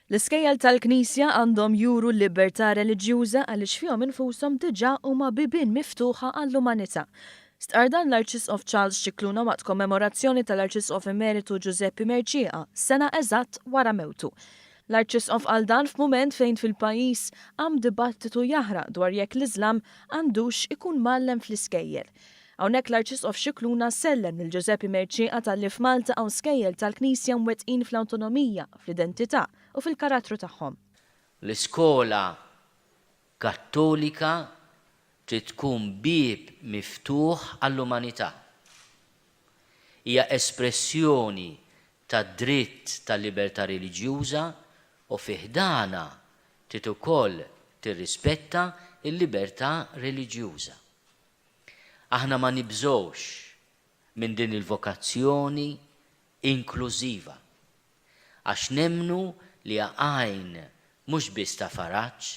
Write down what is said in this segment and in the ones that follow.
L-iskejjel tal-Knisja għandhom juru l-libertà reliġjuża għaliex fihom infushom diġà huma bibien miftuħa għall-umanità. Stqarr dan l-Arċisqof Charles Scicluna waqt kommemorazzjoni tal-Arċisqof Emeritu Ġużeppi Mercieca, sena eżatt wara mewtu. L-Arċisqof qal dan f'mument fejn fil-pajjiż qam dibattitu jaħraq dwar jekk l-Iżlam għandux ikun mgħallem fl-iskejjel. Hawnhekk l-Arċisqof Scicluna sellem lil Giuseppe Mercieca talli f'Malta hawn skejjel tal-Knisja mwettqin fl-awtonomija, fl-identità u fil-karattru tagħhom. L-iskola Kattolika trid tkun bieb miftuħ għall-umanità. Hija espressjoni tad-dritt tal-libertà reliġjuża u fi ħdanha trid ukoll tirrispetta l-libertà reliġjuża. Aħna ma nibżgħux minn din il-vokazzjoni inklużiva, għax nemmnu li hija għajn mhux biss ta' faraġ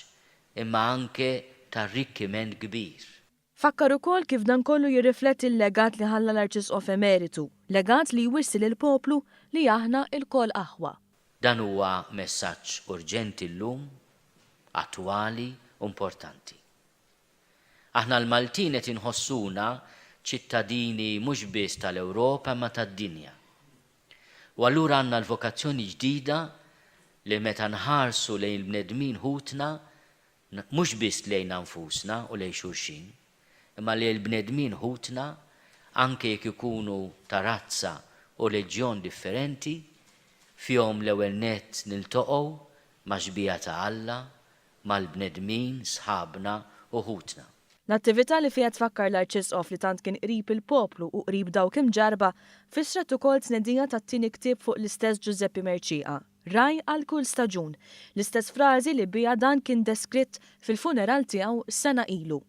imma anke ta' arrikkiment kbir. Fakkar ukoll kif dan kollu jirrifletti l-legat li ħalla l-Arċisqof Emeritu, legat li jwissi lill-poplu li aħna lkoll aħwa. Dan huwa messaġġ urġenti llum, attwali u importanti. Aħna l-Maltin qed inħossuna ċittadini mhux biss tal-Ewropa imma tad-dinja. U allura għandna l-vokazzjoni ġdida li meta nħarsu lejn il-bnedmin ħutna, mhux biss lejna nfusna u lejn xulxin, imma lejn il-bnedmin ħutna, anke jekk ikunu ta' razza u reġjon differenti, fihom l-ewwel nett niltoqgħu max-xbieha ta' Alla, mal-bnedmin sħabna u ħutna. L-attività li fiha tfakkar l-Arċisqof li tant kien qrib il-poplu u qrib dawk imġarrba, fissret ukoll tnedija tat-tieni ktieb fuq l-istess Ġużeppi Mercieca, Ragħaj għal kull staġun, l-istess frażi li biha dan kien deskritt fil-funeral tiegħu sena ilu.